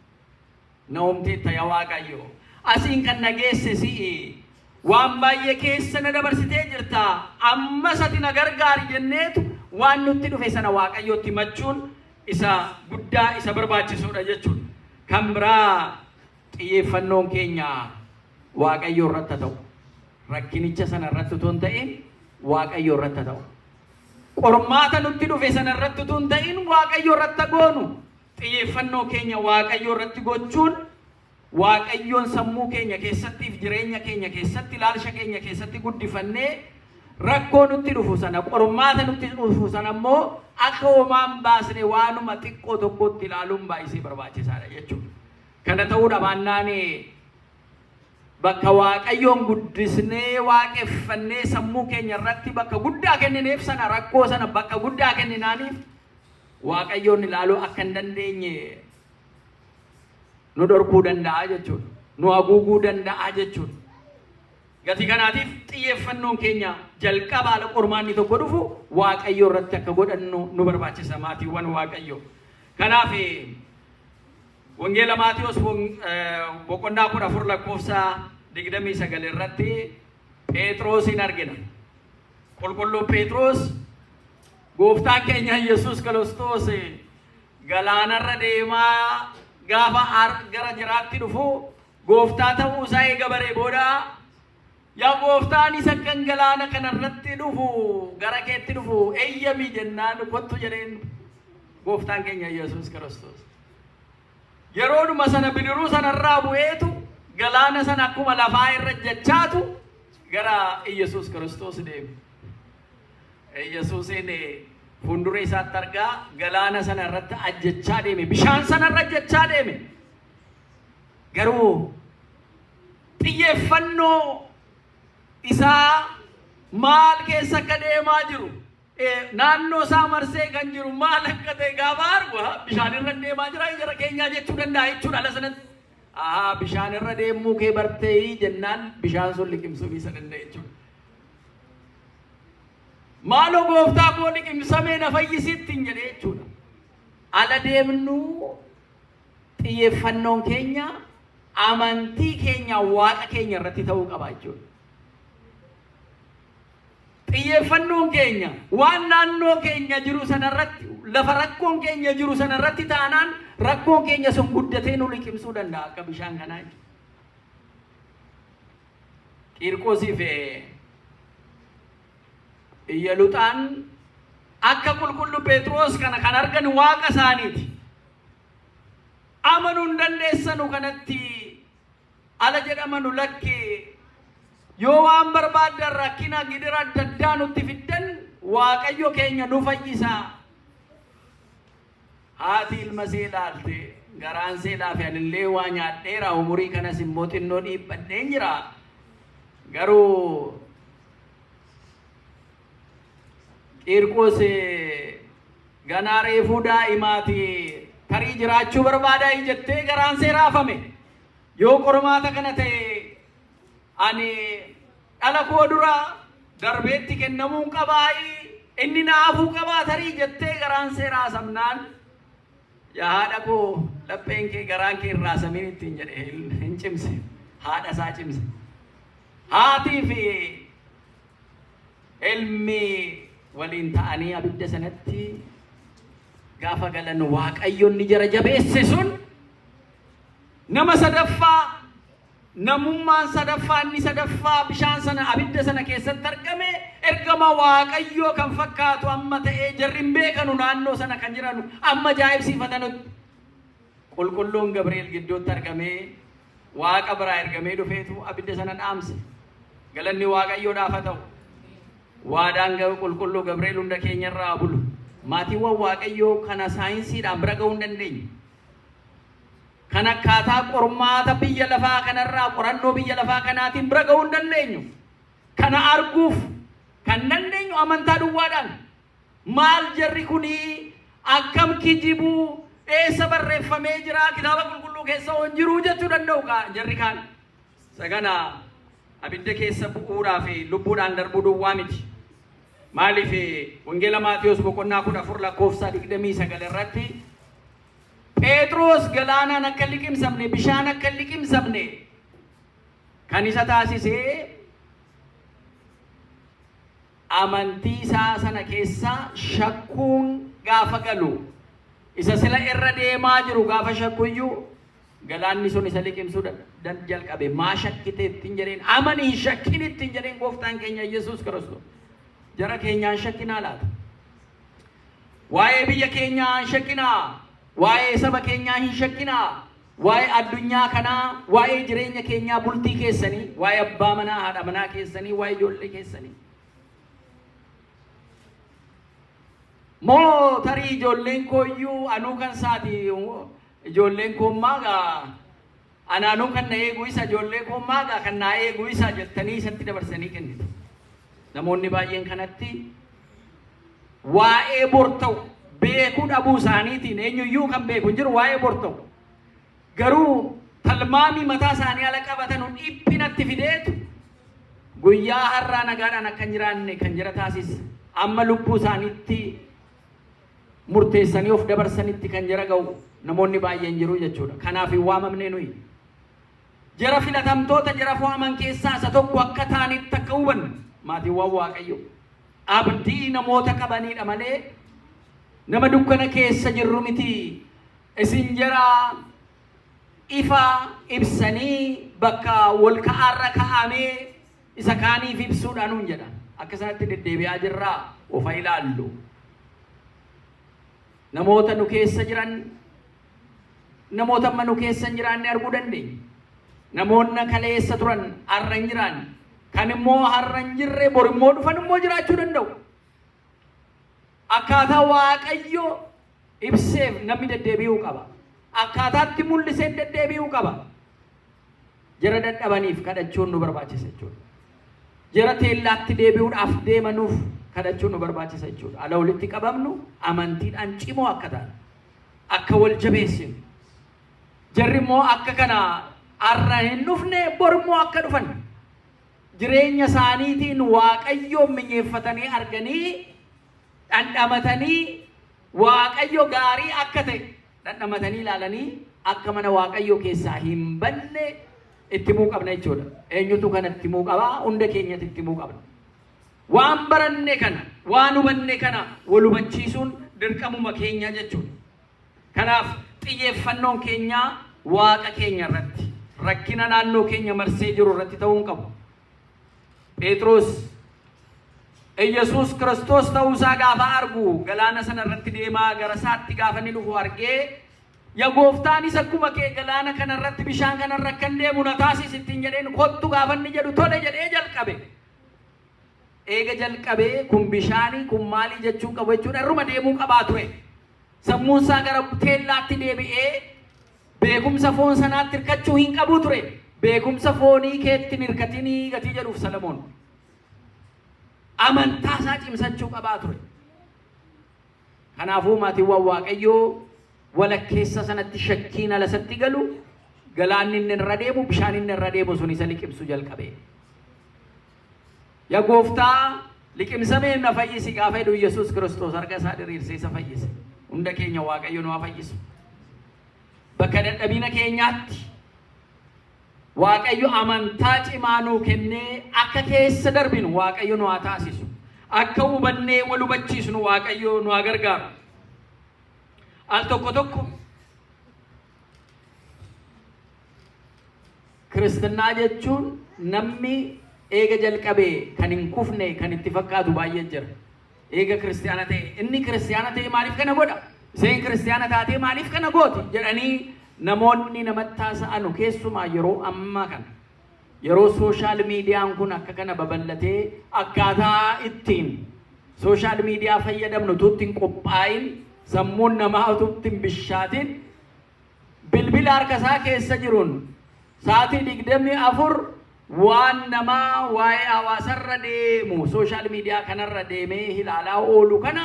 Na uumteetta yaa Waaqayyo. Asiin kan na geesse si'i. Waan baay'ee keessa na dabarsitee jirta. Ammas ati na gargaari jenneetu waan nutti dhufe sana Waaqayyootti himachuun isa guddaa isa barbaachisuudha jechuudha. Kan biraa xiyyeeffannoon keenya Waaqayyo irratti haa ta'u. Rakkinicha sana irratti utuu hin ta'in Waaqayyo irratti haa ta'u. Qormaata nutti dhufe sana irratti utuu hin ta'in Waaqayyo irratti haa goonu. Xiyyeeffannoo keenya Waaqayyo irratti gochuun Waaqayyoon sammuu keenya keessattiif jireenya keenya keessatti ilaalcha keenya keessatti guddifannee rakkoo nutti dhufu sana qormaata nutti dhufu sana immoo akka homaan baasne waanuma xiqqoo tokkotti ilaaluun baay'isee barbaachisaadha jechuudha. Kana ta'uu dhabaannaan bakka Waaqayyoon guddisnee waaqeffannee sammuu keenya irratti bakka guddaa kennineef sana rakkoo sana bakka guddaa kenninaaniif Waaqayyoon ilaaluu akka hin dandeenye nu dhorkuu danda'a jechuudha. Nu haguuguu danda'a jechuudha. Gatii kanaatiif xiyyeeffannoon keenya jalqaba haala qormaanni tokko dhufu Waaqayyo irratti akka godhannu nu barbaachisa maatiiwwan Waaqayyo. Kanaaf Wangeela Maatiyos boqonnaa 14 lakkoofsa 29 irratti Phexrosin argina. Qulqulluu Phexros gooftaan keenya Yesuus Kiristoos galaanarra deemaa gaafa gara jiraatti dhufu gooftaa ta'uu isaa eega baree booda yaa gooftaa anis akkan galaana kanarratti dhufu gara keetti dhufu eeyyami jennaan kottu jedheen gooftaan keenya Yesuus Kiristoos. Yeroodhuma sana bidiruu sanarraa bu'eetu galaana sana akkuma lafaa irra jechaatu gara Iyyasuus Kiristoos deeme. Iyyasuusiin fuuldura isaatti argaa galaana sana irratti ajjechaa deeme. Bishaan sana irra ajjechaa deeme. Garuu xiyyeeffannoo isaa maal keessa akka deemaa jiru naannoo isaa marsee kan jiru maal akka ta'e gaafa argu bishaan irra deemaa jira jara keenyaa jechuu danda'a jechuudha ala sanatti. Ahaa bishaan irra deemuu kee bartee jennaan bishaan sun liqimsuu isa danda'a jechuudha. Maaloo gooftaa koo liqimsamee na fayyisitti hin jedhee jechuudha. Ala deemnuu xiyyeeffannoon keenya amantii keenya waaqa keenya irratti ta'uu qaba jechuudha. Xiyyeeffannoon keenya waan naannoo keenya jiru sanarratti lafa rakkoon keenya jiru sanarratti taanaan rakkoon keenya sun guddatee nu liqimsuu danda'a akka bishaan kanaa jechuudha. Qiirqoosii fi Iyyaluxaan Akka qulqullu Phexros kana kan argan waaqa isaaniiti. Amanuu hin dandeessanu kanatti ala jedhamanu lakki yoo waan barbaaddan rakkina gidira adda addaa nutti fiddan Waaqayyo keenya nu fayyisa. Haati ilma ishee ilaalte garaan ishee laafe anillee waa nyaadheera umurii kanas immoo xinnoo dhiibbadheen jira. Garuu Qiirqoos ganaa reefuu daa'imaati tarii jiraachuu barbaadaa jettee garaan see raafame. Yoo qormaata kana ta'e ani dhala koo dura darbeetti kennamuun qabaayi inni naafuu qabaa tarii jettee garaan see raasamnaan yaa haadha koo lapheen kee garaan kee hin raasamiin ittiin jedhe hin cimse haadha isaa cimse. Haatii fi ilmi waliin ta'anii abidda sanatti gaafa galan Waaqayyo inni jara jabeesse sun nama sadaffaa namummaan sadaffaa inni sadaffaa bishaan sana abidda sana keessatti argame ergama Waaqayyoo kan fakkaatu amma ta'ee jarri hin beekanu naannoo sana kan jiranu amma ajaa'ibsiifatanutti qulqulluun Gabri'eel gidduutti argamee Waaqa biraa ergamee dhufeetu abidda sana dhaamse. Galanni Waaqayyoodhaaf haa ta'u. Waadaan qulqulluu Gabri'eel hunda keenyarraa haa bulu. Maatiiwwan Waaqayyoo kana saayinsiidhaan bira ga'uu hin dandeenye. Kan akkaataa qormaata biyya lafaa kanarraa qorannoo biyya lafaa kanaatiin bira ga'uu hin dandeenyu. Kana arguuf kan dandeenyu amantaa duwwaadhaan. Maal jarri kuni akkam kijibuu eessa barreeffamee jira kitaaba qulqulluu keessa hoo hin jiruu jechuu danda'u kaa jarri kaan. Isa kana abidda keessa bu'uudhaa fi lubbuudhaan darbuu duwwaa miti. Maaliif Wangeela Maatiyos boqonnaa 14 lakkoofsa 29 irratti Phexros galaanaan akka hin liqimsamne bishaan akka hin liqimsamne kan isa taasise Amantii isaa sana keessa shakkuun gaafa galu, isa sila irra deemaa jiru gaafa shakku iyyuu galaanni sun isa liqimsuu jalqabe. Maa shakkite ittiin jedheen, amani hin shakkin ittiin jedheen gooftaan keenya Yesuus Kiristoos. Jara keenyaan shakkinaa laata? Waa'ee biyya keenyaa hin shakkinaa? Waa'ee saba keenyaa hin shakkinaa? Waa'ee addunyaa kanaa, waa'ee jireenya keenyaa, bultii keessanii, waa'ee abbaa manaa, haadha manaa keessanii, waa'ee ijoollee keessanii. Moo tarii ijoolleen koo iyyuu anuu kan saati ijoolleen koo maagaa anaanuu kan na eegu isa ijoollee koo maagaa kan naa eegu isa jettanii isatti dabarsanii kennitu. Namoonni baay'een kanatti waa'ee bor ta'u beekuu dhabuu isaaniitiin eenyuyyuu kan beeku hin jiru waa'ee bor ta'u. Garuu talmaamii mataa isaanii ala qabatanu dhiphinatti fideetu guyyaa har'aa nagaadhaan akka hin jiraanne kan jara taasisa. Amma lubbuu isaaniitti murteessanii of dabarsanitti kan jara ga'u namoonni baay'een jiru jechuudha. Kanaaf hin waamamne nuyi. Jara filatamtoota jara fo'aman keessaa isa tokko akka taanitti akka hubannu maatiiwwan Waaqayyoo abdii namoota qabaniidha malee nama dukkana keessa jirru miti. Isin jara ifa ibsanii bakka wal ka'aarra ka'amee isa kaaniif ibsuudha nuun jedha. Akka sanatti deddeebi'aa jirraa ofa ilaallu. Namoota nu keessa jiran namoota amma nu keessa hin jiraanne arguu dandeenya. Namoonna kaleessa turan har'a hin jiraanne. Kan immoo har'a hin jirre bor immoo dhufan immoo jiraachuu danda'u. Akkaataa Waaqayyo ibseef namni deddeebi'uu qaba. Akkaataatti mul'iseen deddeebi'uu qaba. Jara dadhabaniif kadhachuun nu barbaachisa jechuudha. Jara teellaatti deebi'uudhaaf deemanuuf kadhachuun nu barbaachisa jechuudha. Ala walitti qabamnu amantiidhaan cimoo akka taane, akka wal jabeessinu. Jarri immoo akka kana har'a hin dhufne bor immoo akka dhufan jireenya isaaniitiin Waaqayyoon minyeeffatanii arganii dhandhamatanii Waaqayyo gaarii akka ta'e dhandhamatanii ilaalanii akka mana Waaqayyoo keessaa hin banne itti himuu qabna jechuudha. Eenyutu kana itti himuu qaba? Hunda keenyatti itti himuu qabna. Waan baranne kana, waan hubanne kana wal hubachiisuun dirqamuma keenya jechuudha. Kanaaf xiyyeeffannoon keenya Waaqa keenya irratti, rakkina naannoo keenya marsee jiru irratti ta'uu hin qabu. Phexros Iyyasuus Kiristoos ta'uusaa gaafa argu, galaana sana irratti deemaa gara isaatti gaafa inni dhufu argee, "Ya gooftaanis akkuma kee galaana kana irratti, bishaan kana irra akkan deemu na taasisi" ittiin jedheen, kottu gaafa inni jedhu tole jedhee jalqabe. Eega jalqabee kun bishaanii kun maalii jechuu qabu jechuudha, irruma deemuu qabaa ture. Sammuun isaa gara teellaatti deebi'ee beekumsa foon sanaatti hirkachuu hin qabu ture. Beekumsa foonii keetti hin hirkatinii gatii jedhuuf Salamoon. Amantaa isaa cimsachuu qabaa ture. Kanaafuu maatiiwwan Waaqayyoo, walakkeessa sanatti shakkiin ala isatti galu, galaanni inni irra deemu, bishaan inni irra deemu sun isa liqimsu jalqabe. "Ya gooftaa, liqimsamee na fayyisi" gaafa jedhu, Yesuus Kiristoos harka isaa diriirsee isa fayyise. Hunda keenya Waaqayyo nu haa fayyisu. Bakka dadhabina keenyaatti Waaqayyo amantaa cimaa nuu kennee akka keessa darbinu Waaqayyo nu haa taasisu. Akka hubannee wal hubachiisnu Waaqayyo nu haa gargaaru. Al tokko tokko kiristinnaa jechuun namni eega jalqabee kan hin kufne kan itti fakkaatu baay'ee jira. Eega kiristiyaana ta'e, inni kiristiyaana ta'e maaliif kana godha? Isheen kiristiyaana taatee maaliif kana gooti? Jedhanii namoonni namatti haasa'anu, keessumaa yeroo ammaa kana. Yeroo social mediaan kun akka kana babal'atee, akkaataa ittiin social media fayyadamnu utuu ittiin qophaa'in, sammuun namaa utuu ittiin bishaatin, bilbila harka isaa keessa jiruun sa'aatii 24 waan namaa waa'ee hawaasarra deemu social media kanarra deemee ilaalaa oolu kana,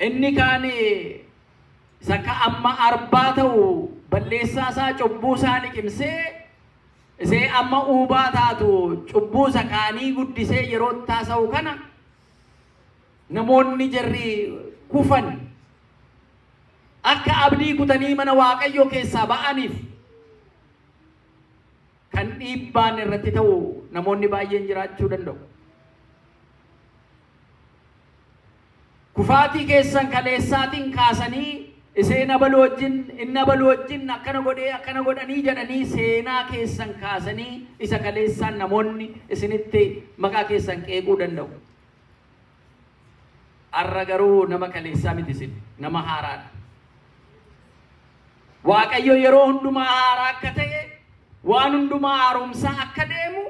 inni kaan isa akka amma arbaa ta'u balleessaa isaa, cubbuu isaa liqimsee, isee amma uubaa taatu cubbuu isa kaanii guddisee yeroo taasa'u kana, namoonni jarri kufan akka abdii kutanii mana Waaqayyoo keessaa ba'aniif kan dhiibbaan irratti ta'u namoonni baay'een jiraachuu danda'u. Kufaatii keessan kaleessaatiin kaasanii iseen abaluu wajjin, inni abaluu wajjin akkana godhee, akkana godhanii jedhanii seenaa keessan kaasanii isa kaleessaan namoonni isinitti maqaa keessan qeequu danda'u. Har'a garuu nama kaleessaa miti isin, nama haaraadha. Waaqayyo yeroo hundumaa haaraa akka ta'e, waan hundumaa haaromsaa akka deemu,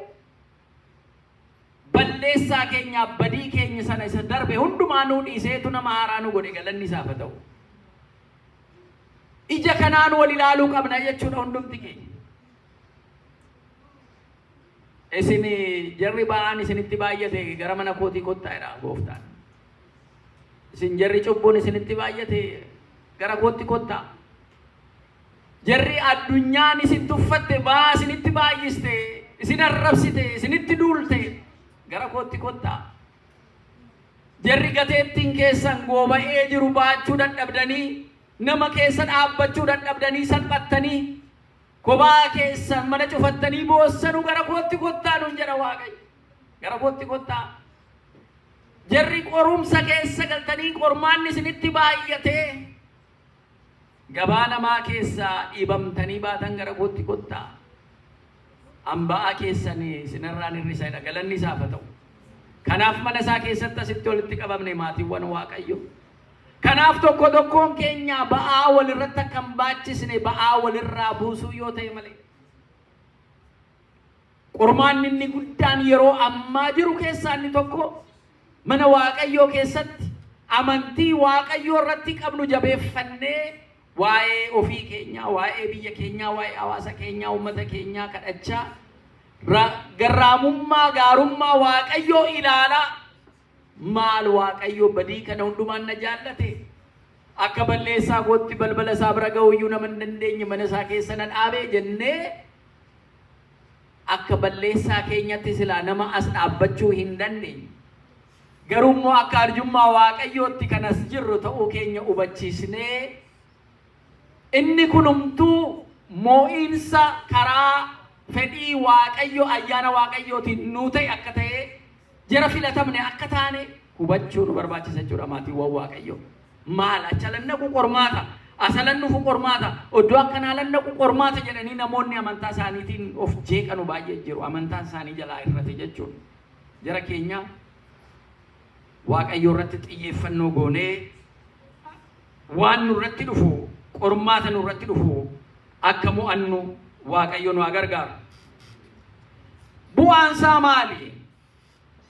balleessaa keenyaaf badii keenya sana isa darbe hundumaa nuu dhiiseetu nama haaraa nu godhe, galanni isaaf haa ta'u. Ija kanaan wal ilaaluu qabna jechuudha hundumti keenya. Isin jarri ba'aan isinitti baay'ate gara mana kootii kottaa jedha gooftaan. Isin jarri cubbuun isinitti baay'ate gara kootti kottaa. Jarri addunyaan isin tuffatte, ba'aa isinitti baay'iste, isin arrabsite, isinitti duulte gara kootti kottaa. Jarri gateettiin keessan gooba'ee jiru baachuu dadhabdanii, nama keessa dhaabbachuu dadhabdanii, salphattanii kophaa keessan mana cufattanii boossanu gara kootti kottaa nuun jedha Waaqayyo. Gara kootti kottaa. Jarri qorumsa keessa galtanii qormaanni isinitti baay'atee gabaa namaa keessaa dhiibamtanii baatan gara kootti kottaa. An ba'aa keessan isinirraan hir'isa jedha, galanni isaaf haa ta'u. Kanaaf mana isaa keessatti asitti walitti qabamne, maatiiwwan Waaqayyo. Kanaaf tokko tokkoon keenya ba'aa walirratti akka hin baachisne, ba'aa walirraa buusuu yoo ta'e malee. Qormaanni inni guddaan yeroo ammaa jiru keessaa inni tokko mana Waaqayyoo keessatti amantii Waaqayyoo irratti qabnu jabeeffannee waa'ee ofii keenyaa, waa'ee biyya keenyaa, waa'ee hawaasa keenyaa, uummata keenyaa kadhachaa, garraamummaa, gaarummaa Waaqayyoo ilaalaa, maal Waaqayyo badii kana hundumaan na jaallate, akka balleessaa kootti balbala isaa bira ga'u iyyuu nama hin dandeenye mana isaa keessa na dhaabee jennee, akka balleessaa keenyatti silaa nama as dhaabbachuu hin dandeenye. Garuu immoo akka arjummaa Waaqayyootti kan as jirru ta'uu keenya hubachiisnee, inni kunumtuu moo'iinsa karaa fedhii Waaqayyo ayyaana Waaqayyootiin nuu ta'e akka ta'e, jara filatamne akka taane hubachuu nu barbaachisa jechuudha, maatiiwwan Waaqayyoo. Maal achalan naqu qormaata, asalan dhufu qormaata, iddoo akkanaa lan naqu qormaata jedhanii namoonni amantaa isaaniitiin of jeeqanu baay'ee jiru. Amantaan isaanii jalaa hir'ate jechuudha. Jara keenya Waaqayyo irratti xiyyeeffannoo goonee waan nurratti dhufu, qormaata nurratti dhufu akka mo'annu Waaqayyo nu haa gargaaru. Bu'aan isaa maali?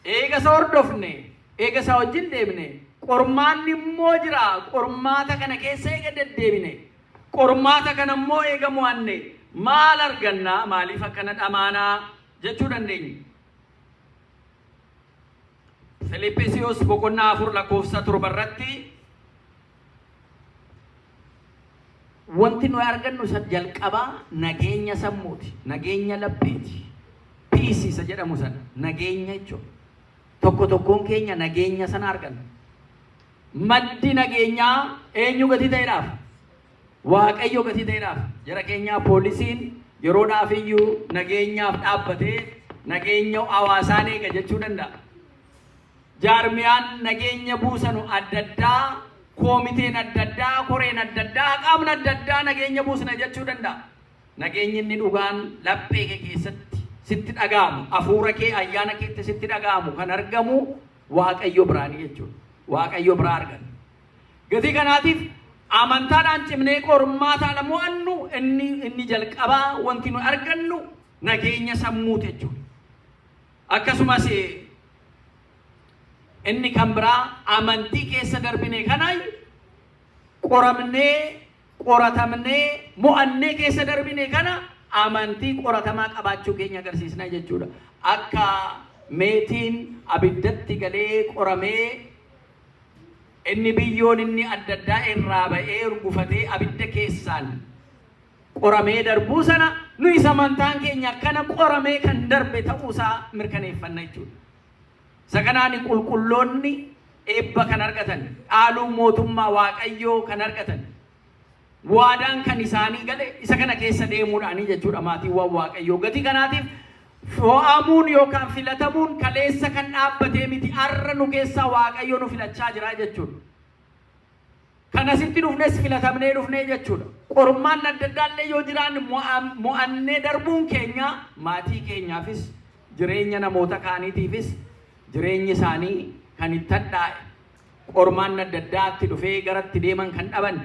Eega isa hordofne, eega isaa wajjin deemne, qormaanni immoo jira. Qormaata kana keessa eega deddeebine, qormaata kana immoo eega mo'anne maal arganna? Maaliif akkana dhamaanaa jechuu dandeenya. Filiphisiyoos boqonnaa 4 lakkoofsa 7 irratti wanti nuyi argannu isa jalqabaa nageenya sammuuti, nageenya lapheeti. Peace isa jedhamu sana nageenya jechuudha. Tokko tokkoon keenya nageenya sana arganna. Maddi nageenyaa eenyu gatii ta'eedhaaf? Waaqayyo gatii ta'eedhaaf. Jara keenyaa poolisiin yeroodhaaf iyyuu nageenyaaf dhaabbatee nageenya hawaasaan eega jechuu danda'a. Jaarmiyaan nageenya buusanu adda addaa, koomiteen adda addaa, koreen adda addaa, qaamni adda addaa nageenya buusna jechuu danda'a. Nageenyi inni dhugaan laphee kee keessatti sitti dhaga'amu, hafuura kee ayyaana keetti sitti dhaga'amu kan argamu Waaqayyo biraani jechuudha. Waaqayyo biraa arganna. Gatii kanaatiif amantaadhaan cimnee qormaataan mo'annu inni jalqabaa wanti nu argannu nageenya sammuuti jechuudha. Akkasumas inni kan biraa amantii keessa darbine kanaan qoramnee qoratamnee mo'annee keessa darbine kana amantii qoratamaa qabaachuu keenya agarsiisna jechuudha. Akka meetiin abiddatti galee qoramee inni biyyoon inni adda addaa irraa ba'ee urgufatee abidda keessaan qoramee darbuu sana nuyis amantaan keenya akkana qoramee kan darbe ta'uusaa mirkaneeffanna jechuudha. Isa kanaan qulqulloonni eebba kan argatan, dhaaluu mootummaa Waaqayyoo kan argatan, waadaan kan isaanii gale isa kana keessa deemuudhaanii jechuudha maatiiwwan Waaqayyoo. Gatii kanaatiif fo'amuun yookaan filatamuun kaleessa kan dhaabbatee miti har'a nu keessaa Waaqayyo nu filachaa jira jechuudha. Kan asitti dhufnes filatamnee dhufnee jechuudha. Qormaanni adda addaa illee yoo jiraanne mo'annee darbuun keenya maatii keenyaafis jireenya namoota kaaniitiifis jireenyi isaanii kan itti hadhaa'e qormaanni adda addaa itti dhufee gara itti deeman kan dhaban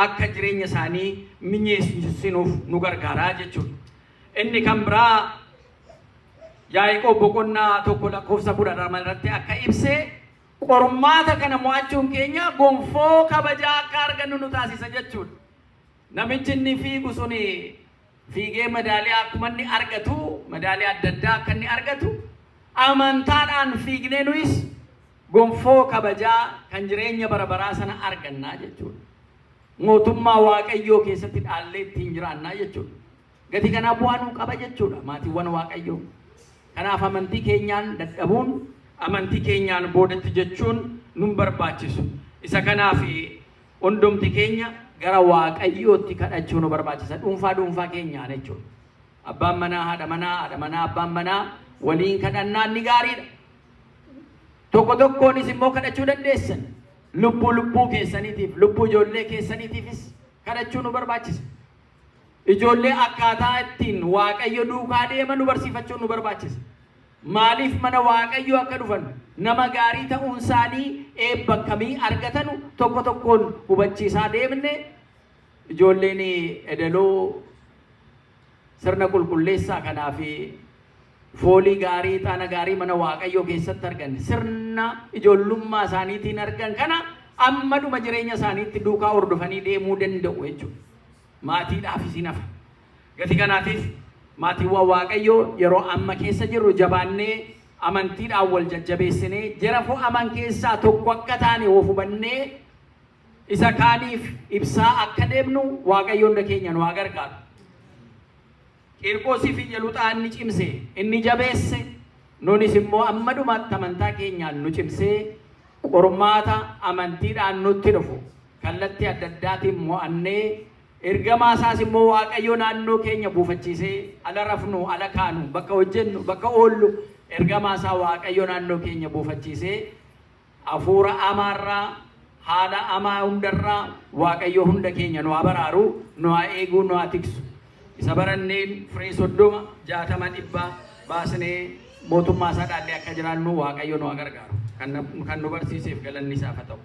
akka jireenya isaanii minyeessinuuf nu gargaaraa jechuudha. Inni kan biraa Yaaqoob boqonnaa 1 lakkoofsa 12 irratti akka ibse qormaata kana mo'achuun keenya gonfoo kabajaa akka argannu nu taasisa jechuudha. Namichi inni fiigu sun fiigee madaaliyaa akkuma inni argatu, madaaliyaa adda addaa akka inni argatu, amantaadhaan fiignee nuyis gonfoo kabajaa kan jireenya bara baraa sana argannaa jechuudha. Mootummaa Waaqayyoo keessatti dhaallee ittiin jiraannaa jechuudha. Gatii kanaa bu'aa nuu qaba jechuudha maatiiwwan Waaqayyoo. Kanaaf amantii keenyaan dadhabuun, amantii keenyaan boodatti jechuun nun barbaachisu. Isa kanaaf hundumti keenya gara Waaqayyootti kadhachuu nu barbaachisa. Dhuunfaa dhuunfaa keenyaan jechuudha. Abbaan manaa haadha manaa, haadha manaa abbaan manaa waliin kadhannaan ni gaariidha. Tokko tokkoonis immoo kadhachuu dandeessan. Lubbuu lubbuu keessaniitiif, lubbuu ijoollee keessaniitiifis kadhachuu nu barbaachisa. Ijoollee akkaataa ittiin Waaqayyo duukaa deeman nu barsiifachuun nu barbaachisa. Maaliif mana Waaqayyoo akka dhufan, nama gaarii ta'uun isaanii eebba akkamii argatanu tokko tokkoon hubachiisaa deemne ijoolleen edeloo sirna qulqulleessaa kanaa fi foolii gaarii, ixaana gaarii mana Waaqayyoo keessatti argan, sirna ijoollummaa isaaniitiin argan kana amma dhuma jireenya isaaniitti duukaa hordofanii deemuu danda'u jechuudha. Maatiidhaafis hin hafa. Gatii kanaatiif maatiiwwan Waaqayyoo yeroo amma keessa jirru jabaannee amantiidhaan wal jajjabeessinee jara fo'aman keessaa tokko akka taane of hubannee isa kaaniif ibsaa akka deemnu Waaqayyo hunda keenya nu haa gargaaru. Qiirqoosii fi Iyeluxaa inni cimse, inni jabeesse, nuunis immoo amma dhumaatti amantaa keenyaan nu cimsee qormaata amantiidhaan nutti dhufu kallattii adda addaatiin mo'annee ergamaa isaas immoo Waaqayyo naannoo keenya buufachiisee ala rafnu, ala kaanu, bakka hojjennu, bakka oollu ergamaa isaa Waaqayyo naannoo keenya buufachiisee Hafuura amaarraa, haala amaa hundarraa Waaqayyo hunda keenya nu haa baraaru, nu haa eegu, nu haa tiksu. Isa baranneen firii 30, 60, 100 baasnee Mootummaa isaa dhaallee akka jiraannu Waaqayyo nu haa gargaaru. Kan nu barsiiseef galanni isaaf haa ta'u.